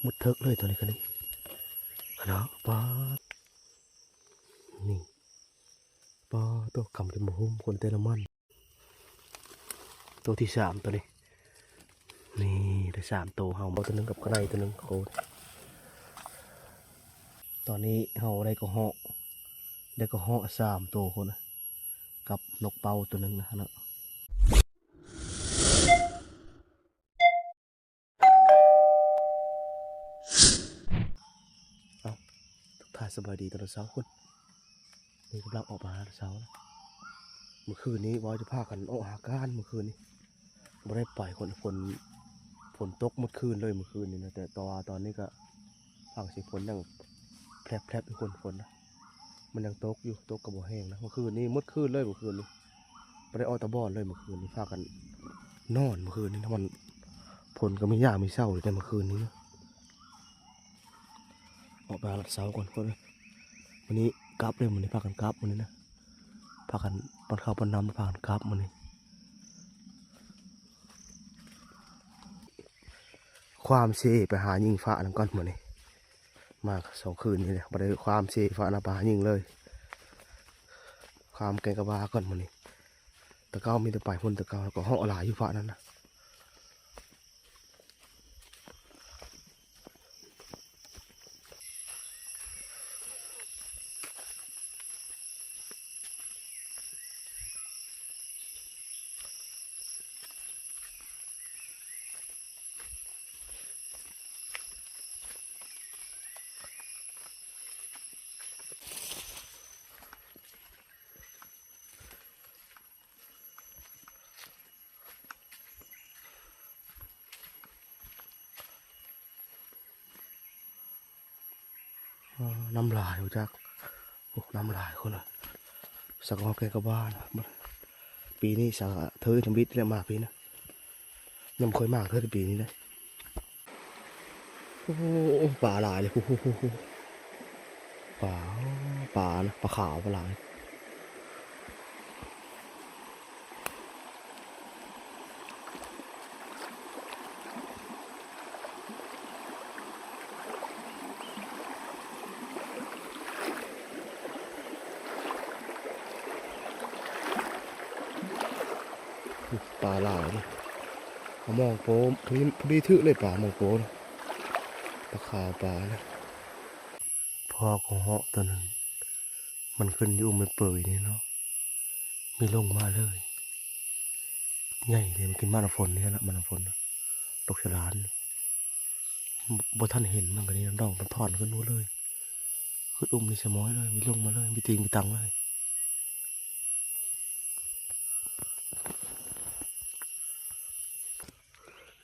ໝົດເຖິກເລີຍໂຕນີ້ກະນີ້ ເນາະ. ປາດ ນີ້ ປາດ ໂຕກຳຈົນບໍ່ຫຸ້ມຄົນແຕ່ລະມັນ. ໂຕທີສາມໂຕນີ້ ນີ້ໄດ້ສາມໂຕ ເຮົາເອົາໂຕໜຶ່ງກັບກະໄນໂຕໜຶ່ງ. ໂອ້ ຕອນນີ້ເຮົາໄດ້ກະເຫາະ ໄດ້ກະເຫາະສາມໂຕພຸ້ນນະ ກັບນົກເປົ້າໂຕໜຶ່ງນະເນາະ. ເອົ້າ ທັກທາຍສະບາຍດີຕອນເຊົ້າພຸ້ນ ນີ້ກຳລັງອອກໄປຫາເຊົ້າ. ມື້ຄືນນີ້ວ່າຈະພາກັນອອກຫາການ ມື້ຄືນນີ້ບໍ່ໄດ້ໄປຄົນ ຝົນ ຝົນຕົກໝົດຄືນເລີຍມື້ຄືນນີ້ນະ. ແຕ່ ແຕ່ວ່າຕອນນີ້ກະຟັງສຽງຝົນຍັງແພບໆຢູ່ຄົນ ຝົນນະ ມັນຍັງຕົກຢູ່ ຕົກກະບໍ່ແຮງນະ. ມື້ຄືນນີ້ໝົດຄືນເລີຍ ມື້ຄືນນີ້ບໍ່ໄດ້ອອກຕາບ່ອນເລີຍ ມື້ຄືນນີ້ພາກັນນອນ ມື້ຄືນນີ້ນະ. ມັນ ຝົນກະມີຢາມມີເຊົາຢູ່ໃດ໋ມື້ຄືນນີ້ນະ. ອອກໄປຫາເຊົ້າກ່ອນ ມື້ນີ້ກັບເລີຍ ມື້ນີ້ພາກັນກັບມື້ນີ້ນະ ພາກັນປ້ອນເຂົ້າປ້ອນນ້ຳ ພາກັນກັບມື້ນີ້. ຄວາມເຊໄປຫາຍິງຟ້ານຳກ່ອນມື້ນີ້ ມາສອງຄືນນີ້ແຫຼະ ບໍ່ໄດ້ຄວາມເຊຟ້ານຳ ໄປຫາຍິງເລີຍ ຄວາມແກງກະບາກ່ອນມື້ນີ້. ແຕ່ເກົ່າມີແຕ່ໄປພຸ້ນ ແຕ່ເກົ່າກະເຫາະຫຼາຍຢູ່ຟ້ານັ້ນນະ. ອ້າ ນ້ຳຫຼາຍບໍ່ຈັກ ໂອ້ ນ້ຳຫຼາຍຄົນນະ. ສັກຮອດແກງກະບານ ປີນີ້ສັກເທີຍທຳອິດແຫຼະ ມາປີນະ ຍັງບໍ່ເຄີຍມາເທື່ອແຕ່ປີນີ້ເດ້. ໂອ້ ປາຫຼາຍເລີຍ ໂອ້ໂຫ ປາ ປານະ ປາຂາວ ປາຫຼາຍ. ປາຫຼາຍເນາະ ມອງໂປ ພໍດີ ພໍດີຖືກເລີຍ ປາມອງໂປນະ ປາຂາວປານະ. ພໍກະເຫາະໂຕນັ້ນ ມັນຂຶ້ນຢູ່ອຸ່ມເປີຍໆນີ້ເນາະ ມີລົງມາເລີຍ ໃຫຍ່ເລີຍ ມັນກິນມັນນຳຝົນນີ້ລະ ມັນນຳຝົນ ຕົກສະຫຼານ ບໍ່ທັນເຫັນ ມັນກະນີ້ ນ້ອງມັນຖອນຂຶ້ນໂລດເລີຍ ຂຶ້ນອຸ່ມນີ້ສະໝອຍເລີຍ ມີລົງມາເລີຍ ມີຕີງມີຕັງເລີຍ.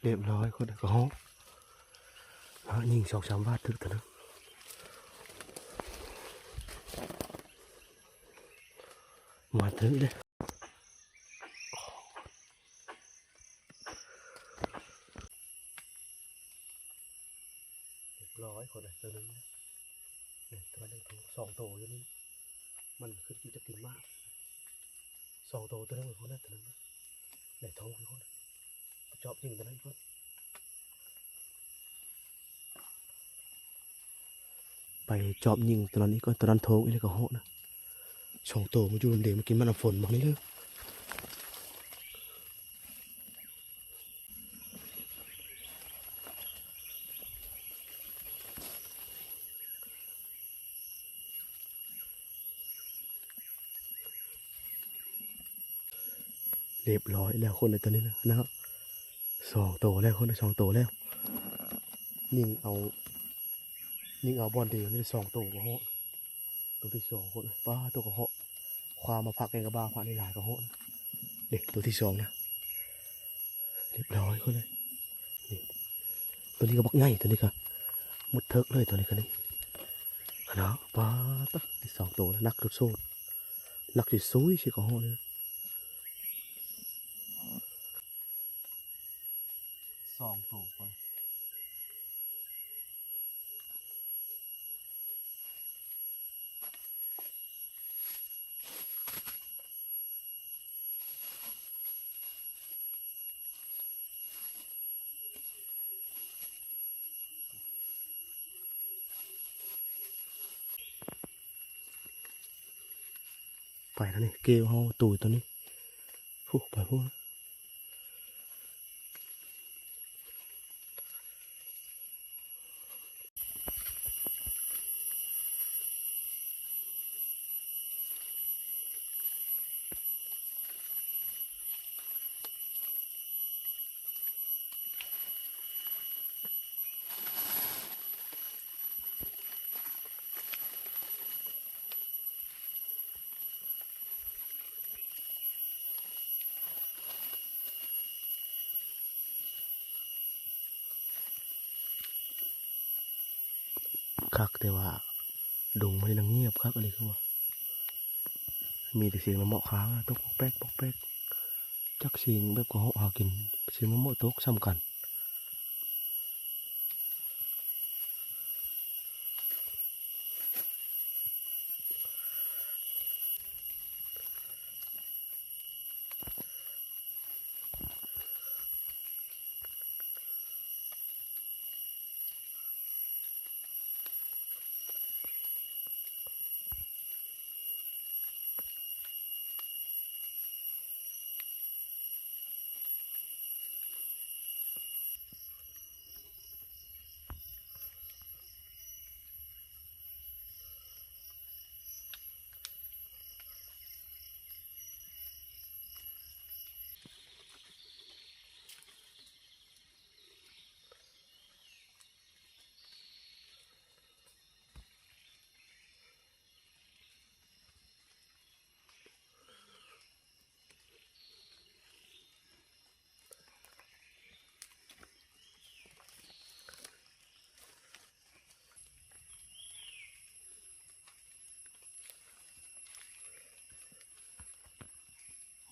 ຮຽບຮ້ອຍ ຄົນກະເຫາະ ຍິງສອງສາມບາດ ຖືກໂຕໜຶ່ງ ມາຖືກເດ້. ຮຽບຮ້ອຍ ຄົນເອີຍ ໂຕໜຶ່ງ ນີ້ ໂຕໜຶ່ງ ສອງໂຕຢູ່ນີ້ ມັນຂຶ້ນກິນຈະກິນໝາກ ສອງໂຕ ໂຕໜຶ່ງ ຄົນເອີຍ ໂຕໜຶ່ງ ໄດ້ທ້ອງຢູ່ພຸ້ນ ໄປຈອບຍິງໂຕນັ້ນພຸ້ນ ໄປຈອບຍິງໂຕນັ້ນອີກກ່ອນ ໂຕນັ້ນທ້ອງອີກແລ້ວກະເຫາະນະ ສອງໂຕ ມາຢູ່ນຳເດ ມາກິນມັນນຳຝົນບັກນີ້ເລີຍ. ຮຽບຮ້ອຍແລ້ວຄົນເອີຍ ໂຕນີ້ນະ ສອງໂຕແລ້ວຄົນເອີຍ ສອງໂຕແລ້ວ ຍິງເອົາ ຍິງເອົາບ່ອນດຽວນີ້ສອງໂຕກະເຫາະ. ໂຕທີສອງຄົນ ປາ ໂຕກະເຫາະ ຄວາມມາພັກແກງກະບາ ພັກນີ້ຫຼາຍກະເຫາະ ເດ້ ໂຕທີສອງນະ ຮຽບຮ້ອຍຄົນເອີຍ. ນີ້ ໂຕນີ້ກະບັກໃຫຍ່ ໂຕນີ້ກະໝົດເຖິກເລີຍ ໂຕນີ້ກະນີ້ ເນາະ ປາ ໂຕທີສອງໂຕນະ ໜັກສຸດໆ ໜັກສຸດໆ ຊິກະເຫາະນີ້ ສອງໂຕຄົນ. ໂ ປແລ້ວນີ້ ເກວເຮົາໂຕໂຕນີ້ ພຸ້ນໄປພຸ້ນ. ຄັກ ແຕ່ວ່າດົງມັນນີ້ນະງຽບຄັກອີ່ຫຼີຄືວ່າ ມີແຕ່ສຽງນະເໝາະຄ້າງຕົກປອກແປກ ປອກແປກ ຈັກສຽງແບບກະເຫາະຫາກິນ ສຽງນະເໝາະຕົກສ່ຳກັນ.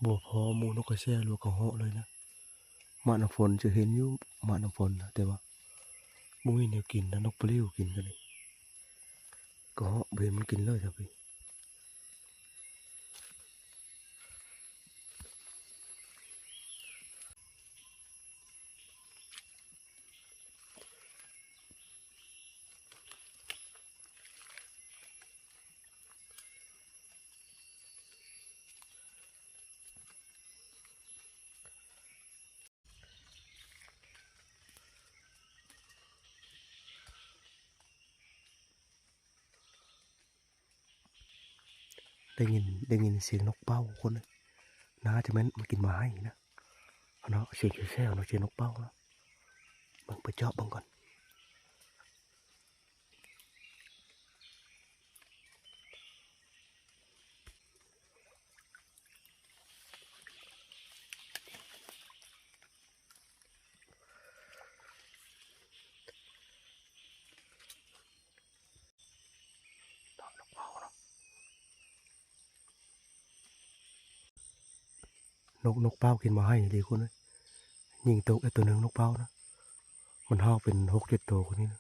ບໍ່ພໍໝູ່ນົກກະແຊຫຼືວ່າກະເຫາະເລີຍນະ. ມານ້ຳຝົນຈະເຫັນຢູ່ ມານ້ຳຝົນນະ ແຕ່ວ່າບໍ່ມີແນວກິນນະ ນົກປະລິວກິນກັນນີ້ ກະເຫາະບໍ່ເຫັນມັນກິນເລີຍຊະພີ່. ໄດ້ຍິນ ໄດ້ຍິນສຽງນົກເປົ້າຄົນ ໜ້າຈະແມ່ນມາກິນໝາກໄຮນະເນາະ. ສຽງແຊວໆເນາະ ສຽງນົກເປົ້າເນາະ. ເບິ່ງ ໄປເຈາະເບິ່ງກ່ອນ. ນົກ ນົກເປົ້າກິນໝາກໄຮເດ້ຄົນເອີຍ. ຍິງຕົກໄດ້ໂຕໜຶ່ງນົກເປົ້ານະ. ມັນເຫົາເປັນຫົກເຈັດໂຕຄົນນີ້ນະ.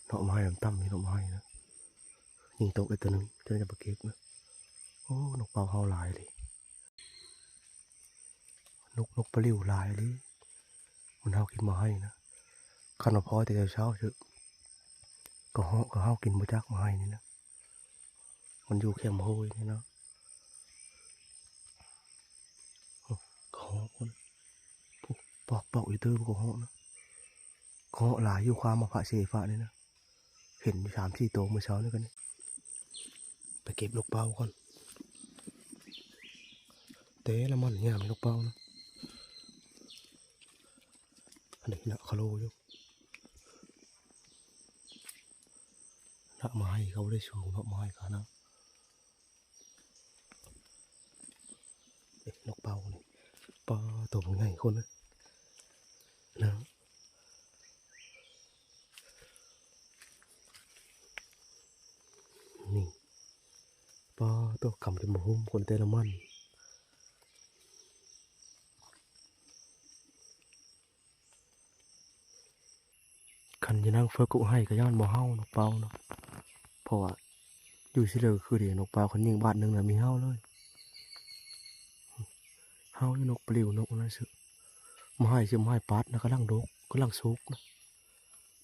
ເນາະໝາກໄຮຕ່ຳໆນີ້ ເນາະໝາກໄຮນະ. ຍິງຕົກໄດ້ໂຕໜຶ່ງ ຈະໄດ້ໄປເກັບນະ. ໂອ້ ນົກເປົ້າເຫົາຫຼາຍເລີຍ. ນົກ ນົກປະລິວຫຼາຍເລີຍ. ມັນເຫົາກິນໝາກໄຮນະ. ຄັນວ່າພໍແຕ່ເຊົ້າໆ ເຊີ ກະເຫາະ ກະເຫົາກິນບໍ່ຈັກໝາກໄຮນີ້ນະ. ມັນຢູ່ແຄມຫ້ວຍນີ້ເນາະ. ໂອ້ ກະເຫາະຄົນ ປອກໆ ຢູ່ຕື່ມກະເຫາະນະ. ກະເຫາະຫຼາຍຢູ່ຄາມມາພະເຊຟະນີ້ນະ. ເຫັນຢູ່ສາມສີ່ໂຕມື້ເຊົ້ານີ້ກັນນີ້. ໄປເກັບນົກເປົ້າກ່ອນ. ແຕ່ລະມັນຍາມນົກເປົ້ານະ. ອັນນີ້ນະຄາໂລຢູ່. ນະໄມ້ເຂົາບໍ່ໄດ້ສູງເນາະ ໄມ້ເຂົານະ. ເອີ ນົກເປົ້ານີ້ ປາ ໂຕບັກໃຫຍ່ຄົນເອີຍນະ. ນີ້ ປາ ໂຕກຳຈົນບໍ່ຫຸ້ມຄົນແຕ່ລະມັນ. ຄັນຢູ່ນາງເຟີກກົກໄຮ່ກໍຢ້ານບໍ່ເຫົ່າ ນົກເປົ້າເນາະ. ເພາະວ່າຢູ່ຊິເລີຄືເດ ນົກເປົ້າຄັນຍິງບາດໜຶ່ງນະມີເຫົ່າເລີຍ. ເຫົ່າຢູ່ນົກປະລິວ ນົກນັ້ນຊື່ ມາໃຫ້ຊື່ ມາໃຫ້ປາດນະ ກຳລັງດົກ ກຳລັງສຸກນະ.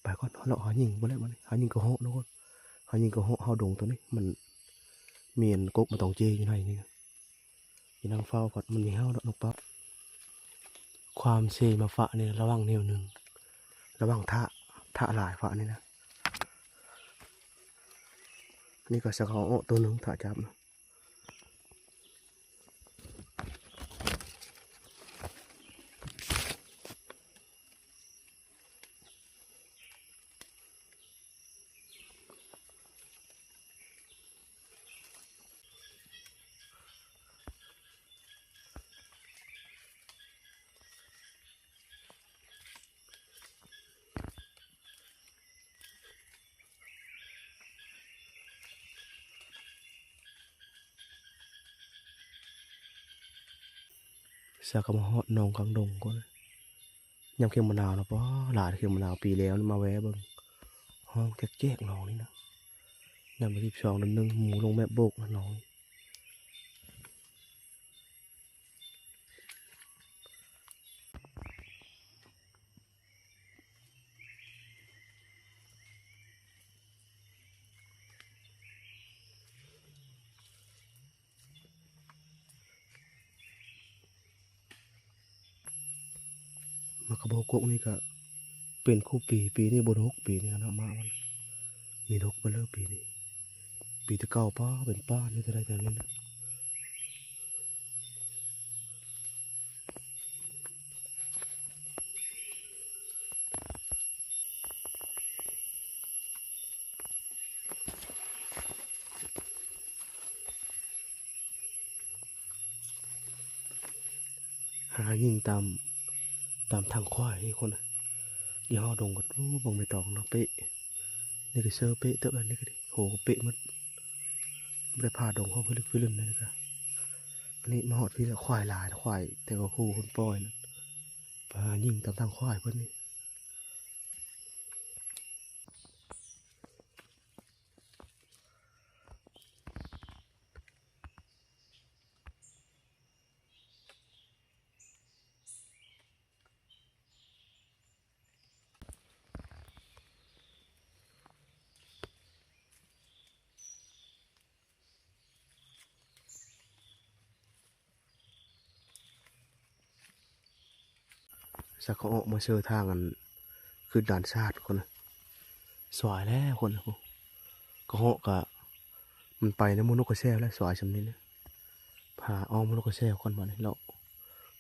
ໄປກ່ອນ ເລາະຫາຍິງບໍ່ແລ້ວບັດນີ້ ຫາຍິງກະເຫາະນະຄົນ. ຫາຍິງກະເຫາະເຫົ່າດົງໂຕນີ້ ມັນມີອັນກົກມາຕອງເຈຢູ່ໃນນີ້. ຊິນັ່ງເຝົ້າກ່ອນ ມັນມີເຫົ່າດອກ ນົກເປົ້າ. ຄວາມເຊມາຟະນີ້ລະວັງແນວໜຶ່ງ ລະວັງທະ ທະຫຼາຍຟະນີ້ນະ. ນີ້ກໍສະເຂົາອອກໂຕໜຶ່ງ ທະຈັບນະ. ສາກະມາຮອດໜອງກາງດົງກ່ອນ. ຍາມເຂົ້າມະນາວນະ ປ້າ ຫຼາຍເຂົ້າມະນາວ. ປີແລ້ວນີ້ມາແວ່ເບິ່ງ ຮ້ອງແຈກໆ ໜອງນີ້ນະ. ຍາມວັນທີສິບສອງເດືອນໜຶ່ງ ໝູລົງແມບໂບກນະ ໜອງນີ້. ໝາກກະໂບກົກນີ້ກະເປັນຄູ່ປີ ປີນີ້ບໍ່ດົກ ປີນີ້ນະ ໝາກມັນມີດົກເບີດເລີຍປີນີ້. ປີແຕ່ເກົ່າ ປ້າ ເປັນປ່າຢູ່ແຕ່ໃດແຕ່ນັ້ນນະ. ຫາຍິງຕາມ ຕາມທາງຄວາຍນີ້ຄົນນະ. ຢູ່ເຮົາດົງກໍ ໂອ້ ເບິ່ງໃບຕອງເນາະ ເປະ. ນີ້ກໍເຊີເປະເຕີບ ອັນນີ້ກໍດີ ໂຫ ເປະໝົດ. ບໍ່ໄດ້ຜ່າດົງເຮົາພິລຶກພິລຶນເລີຍນະ. ອັນນີ້ມາຮອດພີ້ແລ້ວ ຄວາຍຫຼາຍ ຄວາຍ ແຕ່ວ່າຄູ່ຄົນປ່ອຍນະ ໄປຫາຍິງຕາມທາງຄວາຍເພິ່ນນີ້. ສາກະເຫາະມາເຊີທາງອັນ ຂຶ້ນດ່ານຊາດຄົນນະ. ສວາຍແລ້ວຄົນນະ ກະເຫາະກະ ມັນໄປນຳໝູ່ນົກກະແຊວແລ້ວ ສວາຍສ່ຳນີ້ນະ. ພາອ້ອມໝູ່ນົກກະແຊວກ່ອນບາດນີ້ ເລາະ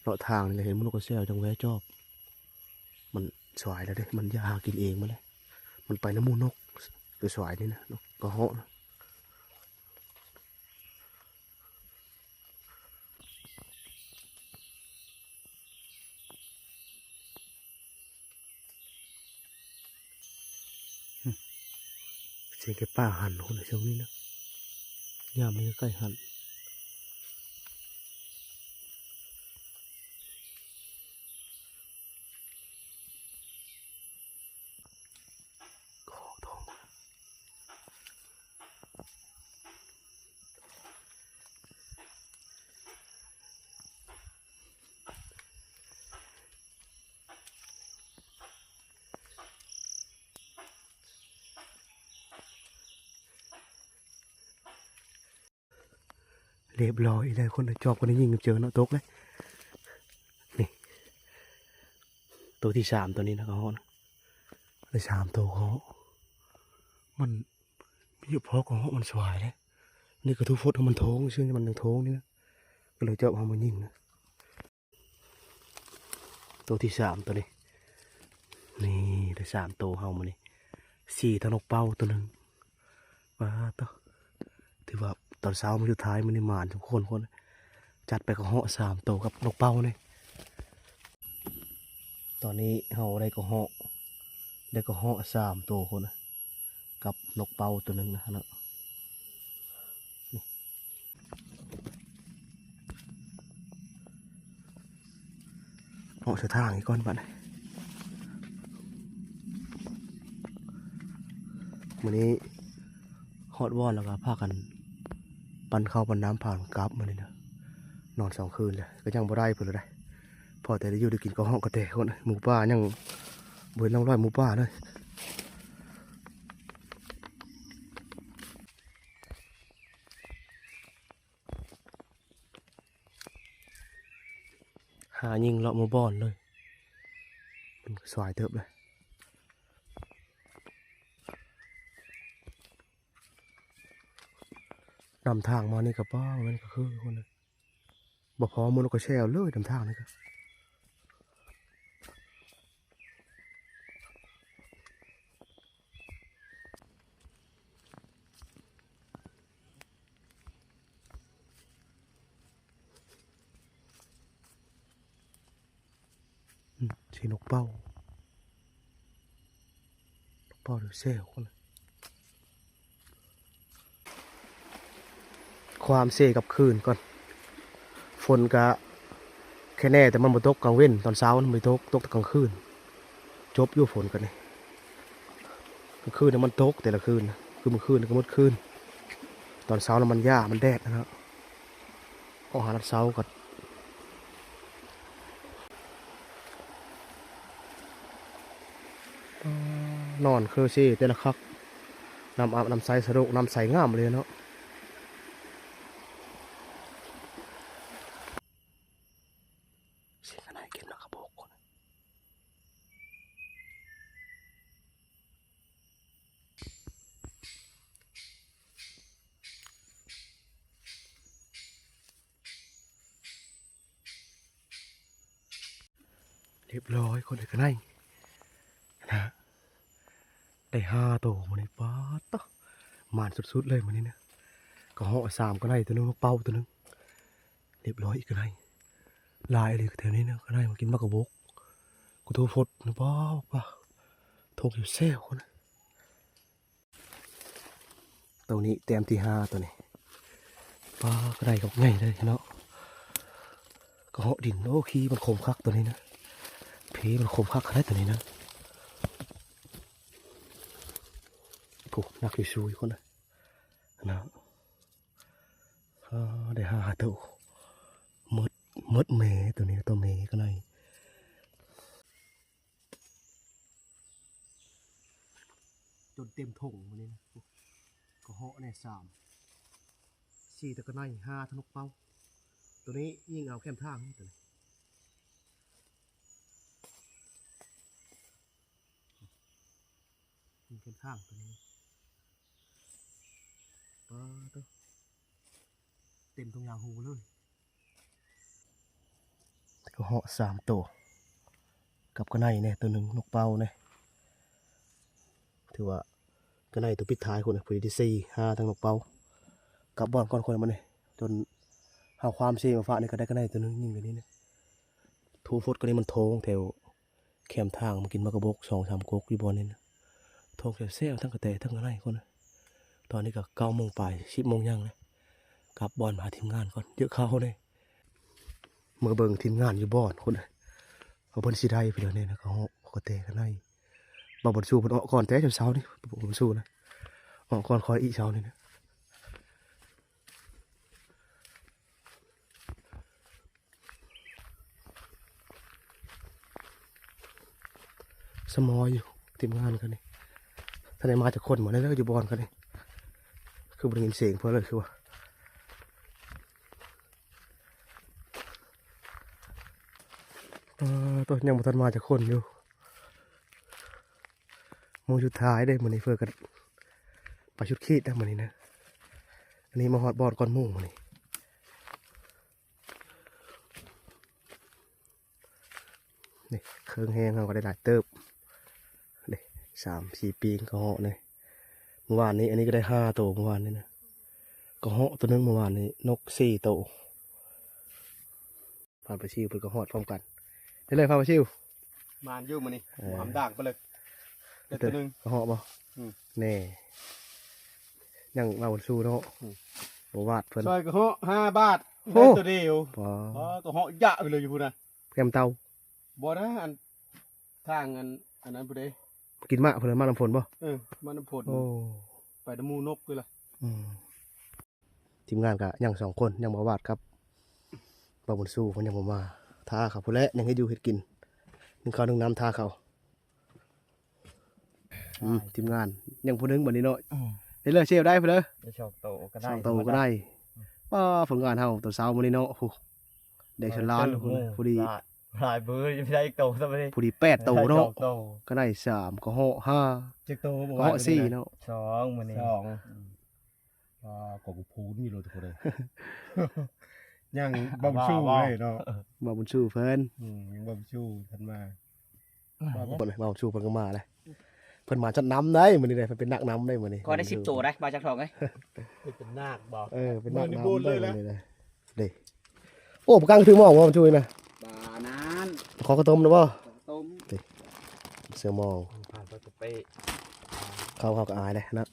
ເລາະທາງນີ້ແຫຼະ ເຫັນໝູ່ນົກກະແຊວຈັ່ງແວ່ຈອບ. ມັນສວາຍແລ້ວເດ້ ມັນຢາກຫາກິນເອງມັນແຫຼະ. ມັນໄປນຳໝູ່ນົກ ໂຕສວາຍນີ້ນະ ນົກກະເຫາະນະ. ສຽງແກະປ່າຫັນພຸ້ນນະ ຊ່ວງນີ້ນະ ຍາມນີ້ໃກ້ຫັນ. ຮຽບຮ້ອຍອີກແລ້ວ ຄົນຈອບກັນຍິງເຈີເນາະ ຕົກເລີຍ. ນີ້ ໂຕທີສາມ ໂຕນີ້ນະ ກະເຫາະນະ ໄດ້ສາມໂຕ ກະເຫາະ. ມັນມີຢູ່ພໍກະເຫາະມັນສວາຍເດ້. ນີ້ກະທຸຟົດໃຫ້ມັນໂທງ ຊື່ມັນຍັງໂທງນີ້ນະ ກະເລີຍຈອບເອົາມາຍິງນະ. ໂຕທີສາມ ໂຕນີ້ ນີ້ໄດ້ສາມໂຕເຮົາມື້ນີ້ ສີ່ ທັງນົກເປົ້າໂຕໜຶ່ງ. ປາດໂທ້ ຖືວ່າຕອນເຊົ້າມື້ສຸດທ້າຍມື້ນີ້ໝານທຸກຄົນ ຄົນ ຈັດໄປກະເຫາະສາມໂຕກັບນົກເປົ້ານີ້. ຕອນນີ້ເຮົາໄດ້ກະເຫາະ ໄດ້ກະເຫາະສາມໂຕພຸ້ນນະ ກັບນົກເປົ້າໂຕໜຶ່ງນະເນາະ. ເຫາະສະຖານທີ່ກ່ອນບາດນີ້. ມື້ນີ້ຮອດບ່ອນແລ້ວກໍພາກັນ ປັ້ນເຂົ້າປັ້ນນ້ຳພາກັນກັບມື້ນີ້ນະ. ນອນສອງຄືນແລ້ວກໍຍັງບໍ່ໄດ້ເພິ່ນເລີຍ ພໍແຕ່ໄດ້ຢູ່ໄດ້ກິນ ກະເຫາະກະແຕຄົນ ໝູປ່າຍັງບໍ່ເຫັນຮ່ອງຮອຍໝູປ່າເລີຍ. ອາຍິງເລາະໝູ່ບ່ອນເລີຍ. ມັນກໍສວາຍເຕີບເລີຍ. ນຳທາງມານີ້ກໍປ້າ ມັນກໍຄືຄົນ ບໍ່ພໍ ໝູ່ນກກໍແຊວເລີຍນຳທາງນີ້ກໍ. ອືມ ຊິນົກເປົ້າ ນົກເປົ້າຫຼືແຊວ ຄວາມເຊກັບຄືນກ່ອນ. ຝົນກະແຄ່ແນ່ ແຕ່ມັນບໍ່ຕົກກາງເວັນ ຕອນເຊົ້າມັນບໍ່ຕົກ ຕົກແຕ່ກາງຄືນ. ຈົບຢູ່ຝົນກັນນີ້ ກາງຄືນນີ້ມັນຕົກແຕ່ລະຄືນ ຄືມື້ຄືນນີ້ກໍໝົດຄືນ. ຕອນເຊົ້າລະມັນຢາ ມັນແດດນະເນາະ. ອອກຫານຳເຊົ້າກ່ອນ. ນອນຄືຊິແຕ່ລະຄັກ ນ້ຳອາບນ້ຳໃສ ສະດວກ ນ້ຳໃສງາມເລີຍເນາະ. ສຽງກະໄນກິນໝາກກະບົກ. ຮຽບຮ້ອຍ ຄົນເອີຍ ກະໄນນະ ໄດ້ຫ້າໂຕມື້ນີ້. ປາດໂທ້ ໝານສຸດໆເລີຍມື້ນີ້ນະ. ກະເຫາະສາມກະໄນ ໂຕໜຶ່ງ ນົກເປົ້າໂຕໜຶ່ງ. ຮຽບຮ້ອຍອີກກະໄນ ຫຼາຍອີ່ຫຼີແຖວນີ້ນະ. ກະໄນມາກິນໝາກກະບົກ ກະໂທຟົດນະ. ປ້າ ປ້າ ໂທກຢູ່ແຊວຄົນ. ໂຕນີ້ແຕ້ມທີຫ້າ ໂຕນີ້. ປາ ກະໄນກໍໃຫຍ່ເລີຍເນາະ. ກະເຫາະດິນ ໂອ້ ຂີ້ມັນຂົມຄັກໂຕນີ້ນະ. ພີມັນຂົມຄັກຂະໜາດໂຕນີ້ນະ. ໂອ້ ໜັກຢູ່ຊູ້ຄົນນະ ນະ. ອາ ໄດ້ຫ້າໂຕ. ໝົດ ໝົດແມ່ໂຕນີ້ ໂຕແມ່ກະໄນ. ຈົນເຕັມຖົງມື້ນີ້ນະ. ກະເຫາະແນ່ສາມ ສີ່ຕະກະໄນ ຫ້າທະນົກເປົ້າ. ໂຕນີ້ຍິງເອົາແຄມທາງນີ້ ໂຕນີ້. ມັນເປັນທາງໂຕນີ້ ປາດໂທ້ ເຕັມທຸກຢ່າງຮູເລີຍ. ກະເຫາະສາມໂຕ ກັບກະໄນແນ່ໂຕໜຶ່ງ ນົກເປົ້າແນ່. ຖືວ່າກະໄນໂຕປິດທ້າຍຄົນ ຜູ້ທີສີ່ ຫ້າທັງນົກເປົ້າ. ກັບບ່ອນກ່ອນຄົນມານີ້ ຈົນເຮົາຄວາມເຊມາຟາດນີ້ ກະໄດ້ກະໄນໂຕໜຶ່ງຍິງຢູ່ນີ້ນະ. ໂທຟົດກະນີ້ມັນທ້ອງແຖວ ແຄມທາງມາກິນໝາກກະບົກສອງສາມກົກຢູ່ບ່ອນນີ້ນະ. ທ້ອງແຊວໆ ທັງກະແຕທັງກະໄນຄົນ. ຕອນນີ້ກະເກົ້າໂມງປາຍ ສິບໂມງຍ່າງແລ້ວ. ກັບບ່ອນຫາທີມງານກ່ອນ ເຍອະຄາວເດ້. ມາເບິ່ງທີມງານຢູ່ບ່ອນຄົນ ວ່າເພິ່ນຊິໄດ້ເພິ່ນແນ່ນະ. ກະເຫາະ ກະແຕ ກະໄນ. ບ່າວບຸນຊູເພິ່ນອອກກ່ອນແຕ່ເຊົ້າໆນີ້ ບ່າວບຸນຊູນະ ອອກກ່ອນຂ້ອຍອີກເຊົ້ານີ້ນະ. ສະໝໍຢູ່ ທີມງານກັນນີ້ ທັນໄດ້ມາຈັກຄົນບໍ່ໄດ້ເລີຍຢູ່ບ່ອນກັນນີ້. ຄືບໍ່ໄດ້ຍິນສຽງເພິ່ນເລີຍຄືວ່າ. ເອີ ໂຕ ຍັງບໍ່ທັນມາຈັກຄົນຢູ່. ໝູ່ສຸດທ້າຍເດ້ມື້ນີ້ ເພິ່ນກໍໄປສຸດຂີດແລ້ວມື້ນີ້ນະ. ອັນນີ້ມາຮອດບ່ອນກ່ອນໝູ່ມື້ນີ້. ນີ້ເຄື່ອງແຮງເຮົາກໍໄດ້ຫຼາຍເຕີບເດ້ ສາມສີ່ປີກະເຫາະນີ້. ມື້ວານນີ້ ອັນນີ້ກໍໄດ້ຫ້າໂຕມື້ວານນີ້ນະ. ກະເຫາະໂຕໜຶ່ງມື້ວານນີ້ ນົກສີ່ໂຕ. ພາປາຊິວເພິ່ນກໍຮອດພ້ອມກັນ. ໄດ້ເລີຍພາປາຊິວ. ມານຢູ່ມື້ນີ້ ເອີ ຫຳດ່າງໄປເລີຍ. ໄດ້ໂຕໜຶ່ງ ກະເຫາະບໍ່? ອືມ ແນ່ ຍັງເວົ້າສູ່ເນາະ. ອືມ ບໍ່ວາດເພິ່ນ ຊ່ອຍກະເຫາະຫ້າບາດ ໂອ້ ໄດ້ໂຕດຽວ. ອໍ ອໍ ກະເຫາະຢະໄປເລີຍຢູ່ພຸ້ນນະ. ແຄມເຕົາ ບໍ່ນະ ອັນ ທາງອັນ ອັນນັ້ນພຸ້ນເດ້. ກິນໝາກເພິ່ນ ມານຳຝົນບໍ່? ເອີ ມານຳຝົນ. ໂອ້ ໄປນຳໝູ່ນົກພຸ້ນລະ. ອືມ ທີມງານກະຍັງສອງຄົນ ຍັງບໍ່ວາດກັບ ບ່າວບຸນຊູເພິ່ນຍັງບໍ່ມາ. ຖ້າເຂົາພຸ້ນແຫຼະ ຍັງເຮັດຢູ່ເຮັດກິນ ໜຶ້ງເຂົ້າໜຶ້ງນ້ຳ ຖ້າເຂົາ. ອືມ ທີມງານຍັງຜູ້ໜຶ່ງບັດນີ້ເນາະ. ອືມ ເຮັດເລີຍ ເຊວໄດ້ພຸ້ນເດີ ໄດ້ສອງໂຕກໍໄດ້ ສອງໂຕກໍໄດ້. ອືມ ປ້າ ຜົນງານເຮົາຕອນເຊົ້າມື້ນີ້ເນາະ. ໂອ້ ແດດສະຫຼານ ເອີ ພໍດີ ລາດ ຫຼາຍເບີ ຍັງໄດ້ອີກໂຕຊະບັດນີ້ ພໍດີແປດໂຕເນາະ ໄດ້ສອງໂຕ ກໍໄດ້ສາມ ກໍເຫາະຫ້າ ຈັກໂຕບໍ່ ກໍເຫາະສີ່ເນາະ ສອງມື້ນີ້ ສອງ ອືມ ອ່າ ກໍກູພູນຢູ່ໂລດທຸກຄົນເອີຍ ຍັງບໍ່ບຸນຊູເລີຍເນາະ ບໍ່ບຸນຊູເພິ່ນ ອືມ ຍັງບໍ່ບຸນຊູທັນມາ ບໍ່ບຸນຊູເພິ່ນກໍມາແລ້ວ ເພິ່ນມາຈັດນຳໄດ໋ມື້ນີ້ໄດ໋ ເພິ່ນເປັນນັກນຳໄດ໋ມື້ນີ້ ກໍໄດ້ສິບໂຕໄດ໋ ບ່າວຈັກທອງເອີຍ ເປັນນາກບໍ່ ເອີ ເປັນນັກນຳໄດ໋ມື້ນີ້ໄດ໋ ເດ້ ໂອ້ ປາກາງຖືໝອກບໍ່ ມັນຊ່ວຍນະ ປານັ້ນ ຂໍເຂົ້າຕົ້ມນະບໍ່ ເຂົ້າຕົ້ມ ເດ້ ເສືອມອງ ຜ່ານໄປກະເປ ເຂົ້າ ເຂົ້າກໍອາຍເດ້ນະ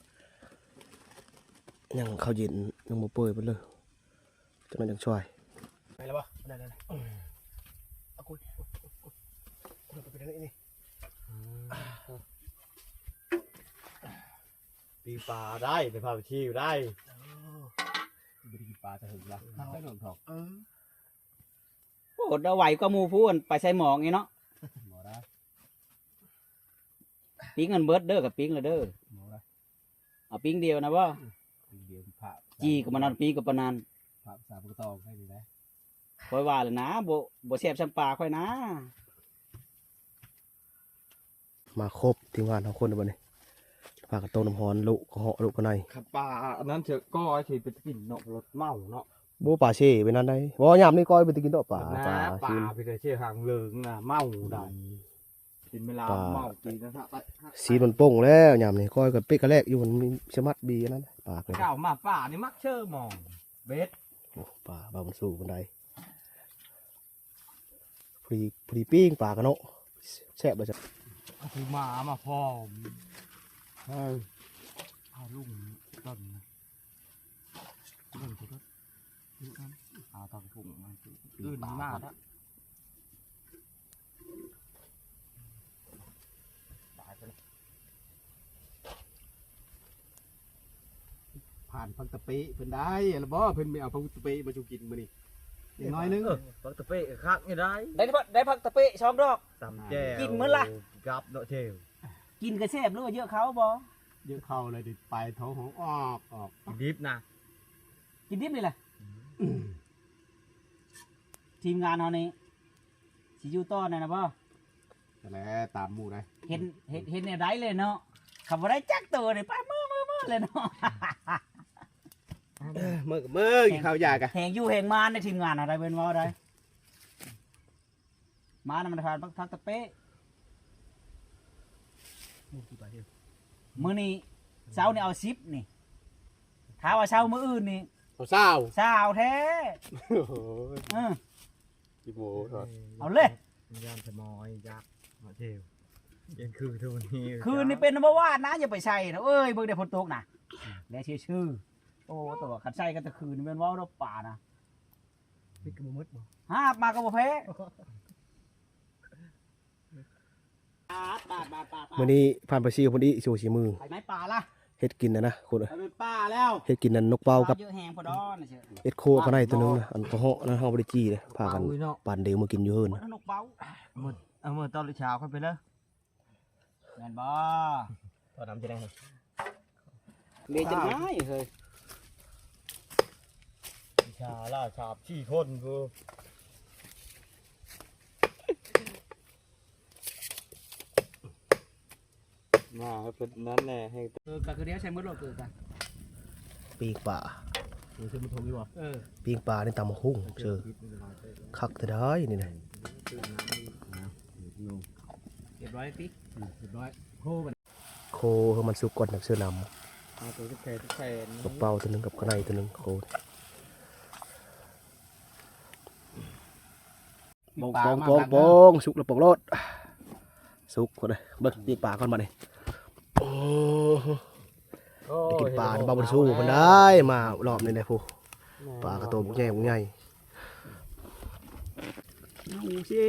ຍັງເຂົ້າເຢັນ ຍັງບໍ່ເປີດເພິ່ນເລີຍ ຈັກໜ້ອຍຈັ່ງຊ່ວຍ ໄປແລ້ວບໍ່ ໄດ້ ໄດ້ ເອົາ ໂອ້ຍ ໂອ້ຍ ໂອ້ຍ ໄປທາງນີ້ນີ້ ອືມ ປີ້ງປາໄດ້ ໄປພາໄປທີ່ຢູ່ໄດ້ ເອີ ບໍ່ໄດ້ກິນປາແຕ່ເຫິງລະ ເອີ ໄປໜອງທອງ ເອີ ໂອ້ ໄດ້ໄວກວ່າໝູ່ຜູ້ ໄປໃສ່ໝອງນີ້ເນາະ ບໍ່ໄດ້ ປີ້ງກັນເບິດເດີ ກັບປີ້ງລະເດີ ບໍ່ໄດ້ ເອົາປີ້ງດຽວນະບໍ່ ປີ້ງດຽວພະ ຈີ່ກໍປານນັ້ນ ປີ້ງກໍປານນັ້ນ ພະສາປະກະຕອງໃຫ້ນີ້ນະ ຂ້ອຍວ່າແລ້ວນະ ບໍ່ ບໍ່ແຊບສ່ຳປາຂ້ອຍນະ. ມາຄົບທີມງານເຮົາຄົນບັດນີ້ ພາກັນຕົ້ມນ້ຳຮ້ອນ ລຸກະເຫາະ ລຸກະໄນ ຄັນປາອັນນັ້ນເທື່ອກໍຊິໄປກິນເນາະ ລົດເມົາເນາະ ບໍ່ ປາເຊໄປນັ້ນໄດ໋ ບໍ່ ຍາມນີ້ກໍໄປແຕ່ກິນດອກປາ ປາ ປາ ປາ ຊິ ປາໄປແຕ່ເຊຫາງເລີງນະ ເມົາໄດ໋ ອືມ ກິນເວລາເມົາ ປາ ກິນນະ ຊີມັນປົ່ງແລ້ວຍາມນີ້ ກ້ອຍກໍເປັກກະແລກຢູ່ ມັນມີສະໝັດບີອັນນັ້ນ ປາກໍ ເຈົ້າມາປານີ້ມັກເຊີໝອງເບັດ ໂອ້ ປາ ປາມັນສູ້ປານໃດ ພໍດີ ພໍດີປີ້ງປາກັນເນາະ ແຊບບໍ່ ເອົາມາ ມາພ້ອມ ເອີ ເອົາລົງຕົ້ນນະ ເບິ່ງຊິເດີ ເອົາທາງພຸ້ນມາ ອື່ນມາລະ ຜ່ານຜັກຕະເປະເພິ່ນໄດ້ ແລ້ວບໍ່ ເພິ່ນໄປເອົາຜັກຕະເປະມາສູ່ກິນມື້ນີ້ ຢ່າງໜ້ອຍໜຶ່ງ ເອີ ຜັກຕະເປະຄັກນີ້ໄດ້ ໄດ້ ໄດ້ຜັກຕະເປະສອງດອກ ຕຳແຈ່ວ ກິນມື້ລະ ກັບເນາະເຈວ ກິນກໍແຊບ ຫຼືວ່າເຍອະເຂົ້າບໍ່ ເຍອະເຂົ້າແລ້ວໄປທ້ອງຮ້ອງອອກ ອອກ ກິນດິບນະ ກິນດິບນີ້ແຫຼະ ອືມ ທີມງານເຮົານີ້ ຊິຢູ່ຕໍ່ແນ່ນະບໍ່ ແລ້ວຕາມໝູ່ໄດ໋ ເຫັນ ເຫັນ ເຫັນແນວໃດເລີຍເນາະ ຄັນບໍ່ໄດ້ຈັກໂຕນີ້ ໄປເມືອ ເມືອ ເມືອເລີຍເນາະ ເອີ ເມືອກໍເມືອ ກິນເຂົ້າຢາກະ ແຮງຢູ່ແຮງມາໃນທີມງານເຮົາໄດ໋ ເພິ່ນເວົ້າໄດ໋ ມານຳທານຜັກ ຜັກຕະເປະ ມື້ນີ້ເຊົ້ານີ້ເອົາສິບນີ້ ຖ້າວ່າເຊົ້າມື້ອື່ນນີ້ ເອົາຊາວ ຊາວແທ້ ໂອ້ຍ ເອີ ອີໂມ ເອົາເລີຍ ຍາມສະໝອຍຢາກມາທ່ຽວ ຍັງຄືທຸກມື້ ຄືນນີ້ເປັນນຳບໍ່ວາດນະ ຢ່າໄປໃສ່ນະເອີຍ ເບິ່ງແດ່ຝົນຕົກນະ ແລະຊື່ໆ ໂອ້ ແຕ່ວ່າຄັນໃສ່ກັນແຕ່ຄືນນີ້ແມ່ນເວົ້າດອກປານະ ປິດກໍບໍ່ໝົດບໍ່ ຫາບມາກໍບໍ່ແພ້ ບາດ ບາດ ບາດ ບາດ ບາດ ມື້ນີ້ຜ່ານໄປຊິພຸ້ນອີກ ໂຊສີມື ໄປໄມ້ປ່າລະ ເຮັດກິນນະນະ ຄົນເອີຍ ໄປປ່າແລ້ວ ເຮັດກິນນັ້ນນົກເປົ້າກັບ ເຍອະແຮງພໍດອນ ເຮັດໂຄກະໄນໂຕໜຶ່ງນະ ອັນກະເຫາະນະ ເຮົາບໍ່ໄດ້ຈີ່ເດ້ ພາກັນ ເອົາເນາະ ປານເດວມື້ກິນຢູ່ເຮືອນ ນົກເປົ້າ ມື້ ເອົາມື້ຕອນເຊົ້າຄ່ອຍໄປເລີຍ ແມ່ນບໍ່ ພໍນຳຈະໄດ້ ເມຈະໄດ້ເຮີຍ ວິຊາລາວສາມສີ່ຄົນພຸ້ນ ມາໃຫ້ເພິ່ນນັ້ນແດ່ ໃຫ້ ເອີ ກະຄືດຽວໃສ່ໝົດໂລດ ເກີກະ ປີ້ງປາ ເອີ ໃສ່ໝົດຖົງນີ້ບໍ່ ເອີ ປີ້ງປານີ້ຕຳບັກຫຸ່ງເຊີ ຄັກແທ້ໄດ໋ນີ້ນະ ຮຽບຮ້ອຍຕິ ອືມ ຮຽບຮ້ອຍ ໂຄ ໂຄໃຫ້ມັນສຸກກ່ອນ ຈັ່ງເຊີນ້ຳ ເອົາໂຕແຂນໆ ນົກເປົ້າໂຕໜຶ່ງກັບກະໄນໂຕໜຶ່ງ ໂຄ ປອງ ປອງ ປອງ ປອງ ສຸກແລ້ວປອງໂລດ ສຸກພຸ້ນເດີ ເບິ່ງປີ້ງປາກ່ອນບັດນີ້ ໂອ້ ໂອ້ ໄດ້ກິນປາ ເຫັນບໍ່ ບໍ່ໄດ້ສູ້ເພິ່ນໄດ້ ມາລອບນີ້ແຫຼະ ຜູ້ ປາກະໂຕບັກໃຫຍ່ ບັກໃຫຍ່ ເອົາຊິ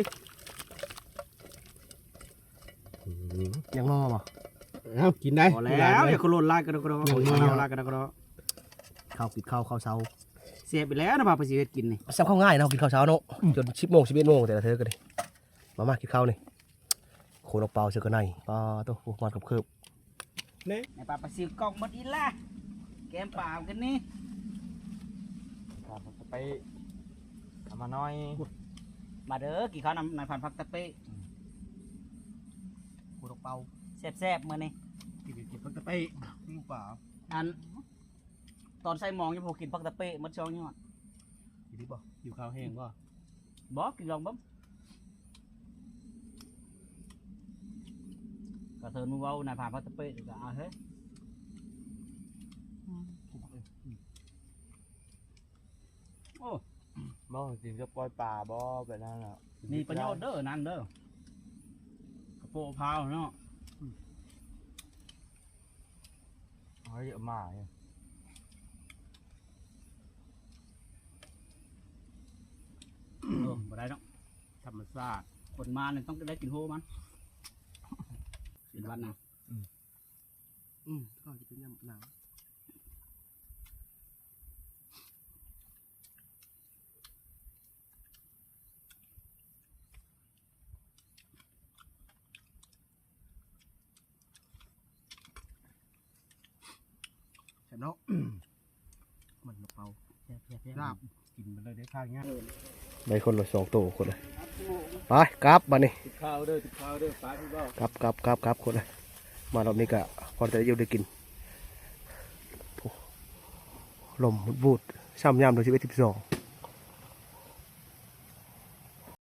ອືມ ຍັງລໍບໍ່ ເອົາ ກິນໄດ້ ພໍແລ້ວ ຢ່າໂຄໂລນຫຼາຍກະດອກ ຢ່າງພໍ ເອົາຫຼາຍກະດອກ ເຂົ້າ ກິນເຂົ້າ ເຂົ້າເຊົ້າ ແຊບອີກແລ້ວນະ ພາໄປຊິເຮັດກິນນີ້ ແຊບ ເຂົ້າງ່າຍເນາະ ກິນເຂົ້າເຊົ້າເນາະ ອືມ ຈົນສິບໂມງ ສິບເອັດໂມງແຕ່ລະເທື່ອກໍດີ ມາ ມາ ກິນເຂົ້ານີ້ ໂຄນອກເປົ້າເຊີກະໄນ ປາໂຕ ໂອ້ ມັນເຄີບ ນີ້ ໃນປາປາຊິວກອກໝົດອີກລະ ແກມປາກັນນີ້ ປາປາໄປ ເອົາມາໜ້ອຍ ມາເດີ ກິນເຂົ້ານຳນາຍພານຜັກຕະເປ້ ອືມ ຜູ້ຕົກເປົ້າ ແຊບໆ ມື້ນີ້ ກິນ ກິນຜັກຕະເປ້ ປີ້ງປາ ອັນ ຕອນໃສ່ໝອງ ຍັງບໍ່ກິນຜັກຕະເປ້ໝົດຊ່ອງຍອດ ກິນດີບໍ່? ຫິວເຂົ້າແຮງບໍ່? ບໍ່ ກິນລອງເບິ່ງ ກະເທີນມາເວົ້ານາຍພານຜັກຕະເປ້ ກະເອົາເຮີ້ຍ ອືມ ໂອ້ ບໍ່ກິນກັບກ້ອຍປາບໍ່ ແບບນັ້ນນະ ມີປະໂຫຍດເດີ ນັ້ນເດີ ກະໂປະພ້າວເນາະ ອືມ ເອົາເຍາະມາ ໂອ້ ບໍ່ໄດ້ເນາະ ທຳມະຊາດ ຄົນມານີ້ຕ້ອງໄດ້ກິນໂຮມັນ ເປັນຫວັດນະ ອືມ ອືມ ກໍຈະເປັນຍາມໜາວ ແຊບເນາະ ມັນມະເປົາ ແຊບໆໆ ລາບ ກິນມັນເລີຍໄດ້ຂ້າງຍາກ ໄດ້ຄົນລະສອງໂຕຄົນເລີຍ ໄປກັບບາດນີ້ ຕິດຂ່າວເດີ ຕິດຂ່າວເດີ ໄປພີ່ເບົາ ກັບໆໆໆ ຄົນເລີຍ ມາຮອບນີ້ກະພໍໄດ້ຢູ່ໄດ້ກິນ ໂອ້ ລົມວຸດໆ ຊ່ຳຍາມເດືອນສິບເອັດ ສິບສອງ